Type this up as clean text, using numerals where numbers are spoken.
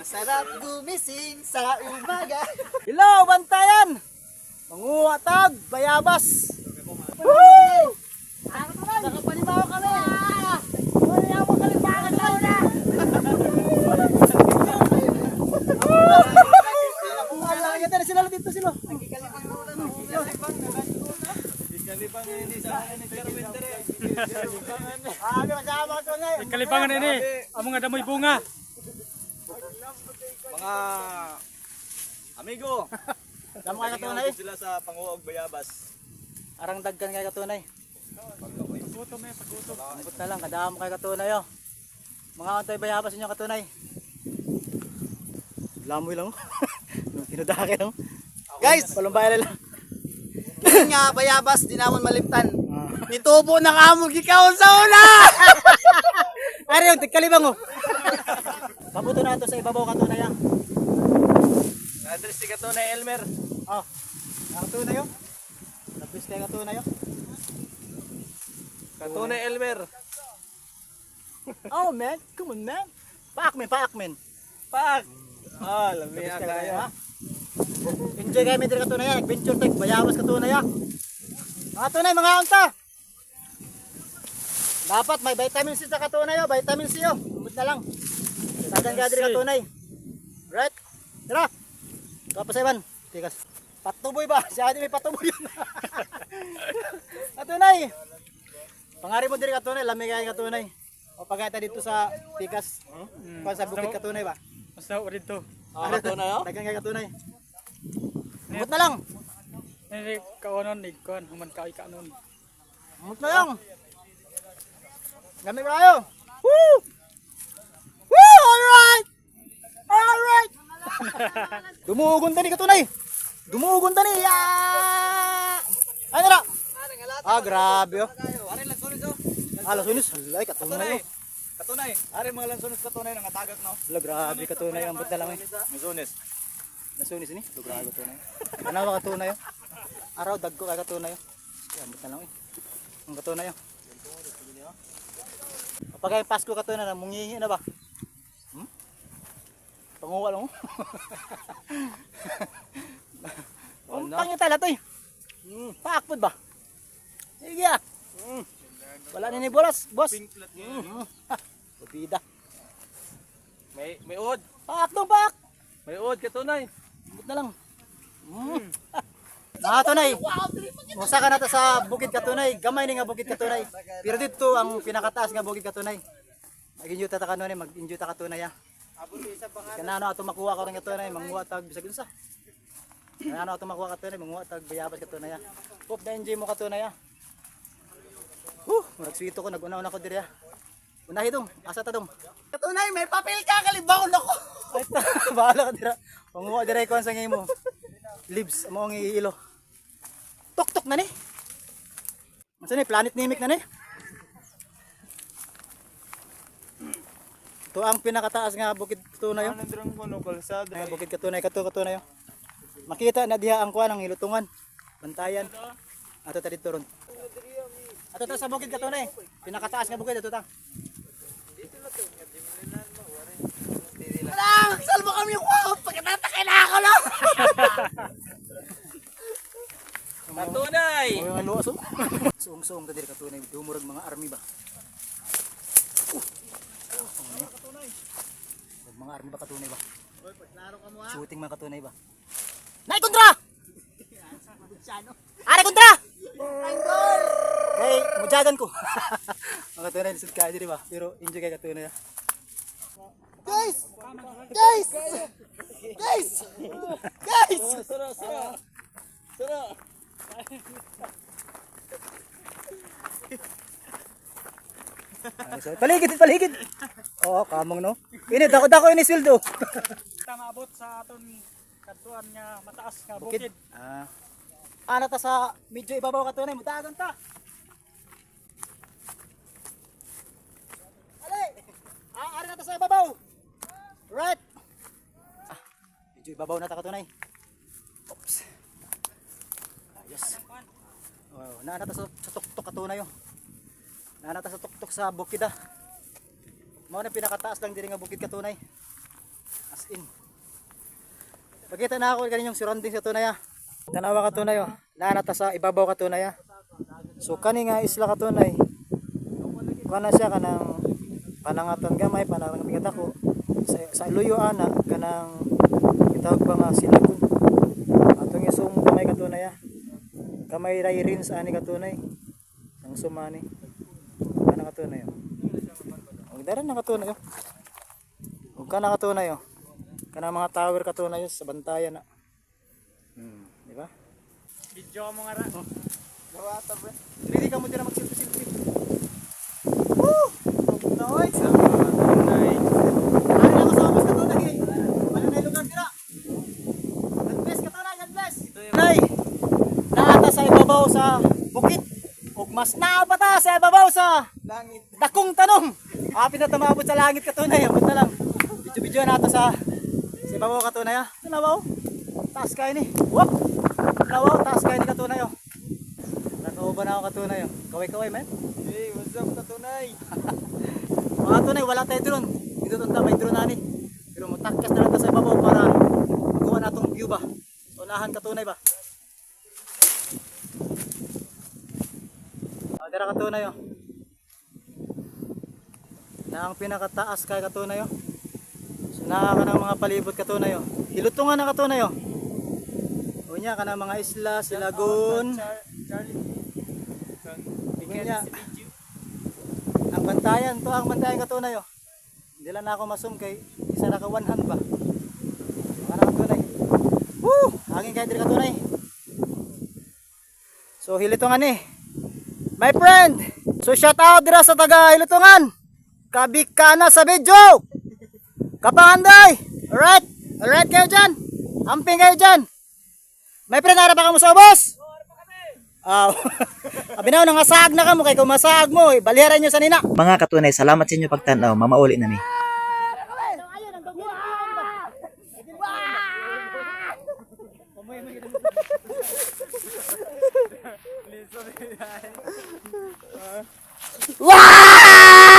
Masarap gumising sa umaga. Hello, bantayan! Manguha tag, bayabas. Woo! Nakapanibaw kami. Wala mo kalibangan na una. Ala, kita na sila dito sila. Ah, kasama ko na. Kalibangan ini, amo nga damoy bunga. Mga amigo, Damo kay katunay. sila sa panguog bayabas. Arang dagkan kay katunay. Pagutom eh, pagutom. Ambot na lang, kadamo kay katunay oh. Mga antay bayabas inyo katunay. Lamoy lang oh. Tinudake no. Guys, Palumbay lang. yun nga bayabas di namon malimtan. Nitubo na kamo gikaon sa una. Ari yung tigkalibang oh. Pabuto na ito sa ibabaw katunay ah. Address si Katunay Elmer. Oh. Katunay oh. Labis kay katunay oh. Katunay Elmer. Oh man, come on man. Paak men, paak men. Pak! Ah, lami Labis kay kaya. katunay ah. Enjoy kayo diri katunay ah. Adventure tag bayabas katunay ah. Mga tunay, mga unta. Dapat may vitamin C sa katunay oh, vitamin C oh. Umot na lang. Tagan ka diri katunay. Right? Tara. Tapos sa iban. Tikas. Patuboy ba? Siya di may patuboy yun. Katunay. Pangari mo diri katunay, lami kay katunay. O pagkata dito sa Tikas. Mm. Sa bukid katunay ba? Basta uri dito. Ah, Katunay oh. Dagan kay katunay. Umot na lang. Ini kaonon ni kuan human kaoy kanon. Umot na lang. Gamit kayo. Woo! Woo! Alright! Alright! Dumugon tani katunay. Dumugon tani. Ah! Ano na? Ah, grabe oh. Are lansones oh. Ah, lasunis. Alay, katunay oh. Katunay. Are mga lansones katunay nangatagat no. Ala, grabe katunay. Ambot na lang eh. Lansones. Nasunis ni? Ala, grabe katunay. Ano ba katunay oh? Araw, dagko kay katunay oh. Sige, ambot na lang eh. Ang katunay oh. Kapag ay Pasko katunay na, mungingi na ba? Hmm? Panguha lang oh. Ang pangita na to eh. Paakpod ba? Sige ah. Wala ni bolas, boss. Bida. May uod. Paak dong, paak. May uod katunay. Ambot na lang. Mga tunay, musa ka na ta sa Bukid Katunay. Gamay ni nga Bukid Katunay. Pero dito ang pinakataas nga Bukid Katunay. Mag-enjoy ta ta kanunay, mag-enjoy ta katunay ah. Kanano ato makuha ka ron katunay, manguha tag bisag unsa. Kanano ato makuha katunay, manguha tag bayabas katunay ah. Hope na enjoy mo katunay ah. Huh, murag swito ko naguna-una ko diri ah. Unahi dong, asa ta dong. Katunay, may papel ka kalibaon ako. Ay, bahala ka dira. Panguha dira ko sa ngimo. Libs amo ang iilo. Tok-tok na ni. Unsa ni planet Namek na ni? Ito ang pinakataas nga bukid tunay oh. Ano ko no kalsada. Ay, bukid katunay kato katunay oh. Makita na diha ang kuan ang hilutungan. Bantayan. Ato ta dito ron. Ato ta sa bukid katunay. Pinakataas nga bukid ato ta. Wala, salmo kami ko. Pagkatatakay na ako lang. Katunay. Oy, ano aso? Suong-suong ta diri katunay, dumurag mga army ba. Ano mga army ba katunay ba? Shooting mga katunay ba? Nay kontra! Are kontra! Kay mujagan ko. Mga katunay lisod kayo diri ba? Pero enjoy kay katunay. Ah. Guys! Guys! Guys! Guys! Sara sara. Sara. Ay, sorry. Paligid, paligid. Oo, kamong no. Ini dako dako ini sweldo. Ta maabot sa aton kadtuan nga mataas nga Bukid. bukid. Ah. Ana ta sa medyo ibabaw katunay, mutagan ta. Ale. Ah, ari na ta sa ibabaw. Right. Ah, medyo ibabaw na ta katunay. Oops. Ayos. Oh, naa na ta sa tuktok katunay oh. Naa na ta sa tuktok sa bukid ah. Mao na pinakataas lang diri nga bukid katunay. As, As in. Pakita na ako kaninyong surroundings katunay ah. Tanawa katunay oh. Naa na ta sa ibabaw katunay ah. So kani nga isla katunay. Kuha na siya kanang panangatan gamay, panangatan dako. Sa luyo ana kanang gitawag pa nga silagon. Atong isum gamay katunay ah. Gamay ray rin sa ani katunay. Ang sumani. Kana katunay oh. Og dara na katunay oh. Ug kana katunay oh. Kana mga tower katunay oh, sa bantayan na. Di ba? Video ka mo nga ra. Ready ka mo dira mag-selfie-selfie. Woo! Noy! Ano na ko sa ubos katunay? Eh. Wala na lugar dira. God bless katunay, God bless. Nay, naata sa ibabaw sa bukid. Ug mas naa pa ta sa ibabaw sa Langit. dakong tanom. Apit na tumabot sa langit katunay, abot na lang. Video-video na ito sa ibabaw katunay ah. Tanaw oh. Taas kayo ni. Whoop! Tanaw oh, taas kayo ni katunay oh. Nakauban na ako katunay oh. Kaway-kaway man. Hey, what's up katunay? Mga tunay, wala tayo drone. Dito tunta may drone ani. Pero mutakas na lang ta sa ibabaw para makuha na atong view ba. Unahan katunay ba. Ah, dara katunay oh. Na ang pinakataas kay katunay oh. So naa ka ng mga palibot katunay oh. Hilutungan na katunay oh. Unya ka ng mga isla, silagon. Charlie. Unya. Ang bantayan to ang bantayan katunay oh. Hindi lang na ako masum kay isa na ka one hand ba. Mga na katunay. Woo! Hangin kay diri katunay. So hilutungan ni. My friend. So shout out dira sa taga Hilutungan. Kabikana sa video. Kapanganday. Alright. Alright kayo dyan. Amping kayo dyan. My friend, ara pa ka mo sa ubos? Ah, abinaw nangasaag na kamo kay kung masaag mo, baliharan nyo sa nina. Mga katunay, salamat sa inyo pagtanaw. Mamauli na mi. Wah!